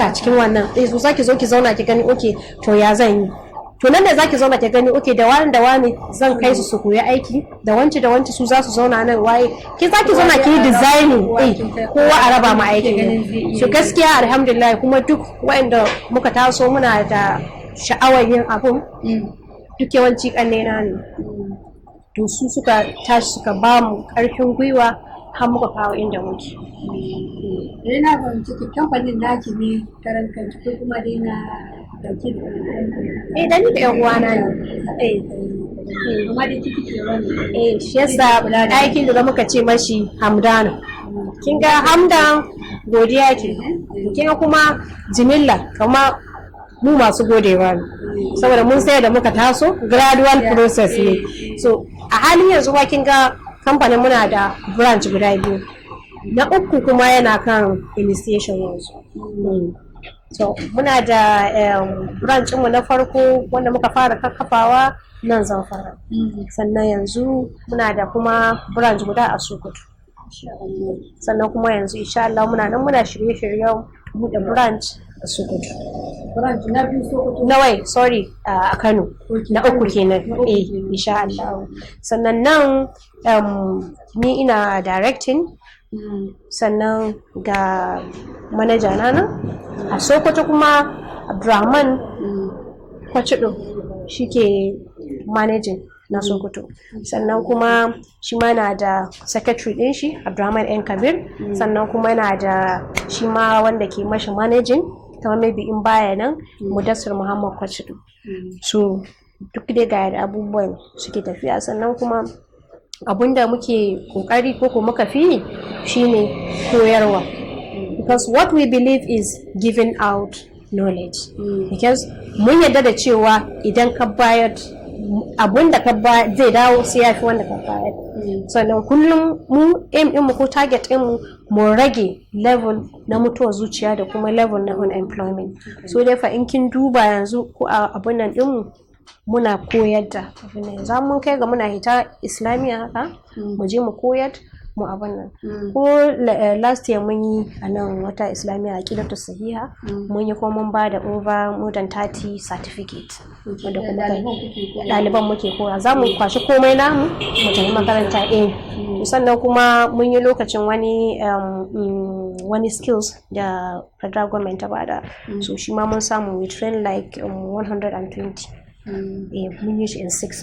Albarka cikin wannan. Eh, so zaki zo ki zauna ki gani, okay, to ya zan yi? To nan da zaki zauna ki gani, okay, da wani da wani zan kai su su koyi aiki, da wance da wance su za su zauna nan, waye ki zaki zauna ki yi designing, eh, kowa a raba ma aikin ne. So gaskiya alhamdulillah, kuma duk waɗanda muka taso muna da sha'awar yin abun, duk yawanci ƙannena ne. To su suka tashi suka ba mu ƙarfin gwiwa har muka kawo inda muke. Dai na fahimci ki, kamfanin naki ne karan kanki ko kuma dai na dauke da Eh, da ni da yan uwana ne, eh. Amma dai kiki ke wani? Eh, shi yasa aikin da muka ce mashi Hamdana. Kin ga Hamdan godiya ke, kin ga kuma jimilla kama mu masu godewa ne, saboda mun sai da muka taso gradual process ne. So a halin yanzu ma kin ga kamfanin muna da branch guda biyu, na uku kuma yana kan initiation yanzu. So muna da branch mu na farko wanda muka fara kakkafawa nan Zamfara, sannan yanzu muna da kuma branch guda a Sokoto, sannan kuma yanzu insha Allah muna nan muna shirye-shiryen buɗe branch a Sokoto. Branch na biyu Sokoto? Na wai, sorry, a Kano na uku kenan, eh, insha Allah. Sannan nan ni ina directing, sannan ga manaja na nan a Sokoto kuma, Abdulrahman Kwacido, shi ke managing na Sokoto. Sannan kuma shi ma na da secretary din shi, Abdulrahman N Kabir. Sannan kuma yana da shi ma wanda ke mashi managing, kamar maybe in baya nan, Mudassir Muhammad Kwacido. So duk dai ga yadda abubuwan suke tafiya. Sannan kuma abunda muke kokari ko ko muka fi shine koyarwa, because what we believe is giving out knowledge, because mun yarda da cewa idan ka bayar, abun da ka bayar zai dawo sai ya fi wanda ka bayar. Sannan kullum mu aim ɗinmu ko target ɗinmu, mu rage level na mutuwar zuciya da kuma level na unemployment. So dai fa in kin duba yanzu ko a abun nan ɗinmu, muna koyar da abun nan. Yanzu mun kai ga muna hita Islamiyya haka, mu je mu koyar mu abun nan. Ko last year mun yi a nan wata Islamiyya, Aqidatu Sahiha, mun yi kuma mun ba da over more than 30 certificate, wanda kuma ɗaliban muke koya. Za mu kwashi komai namu mu tafi makaranta, eh. Sannan kuma mun yi lokacin wani skills da federal government ta bada, so shi ma mun samu we train like 120, eh, mun yi shi in 6.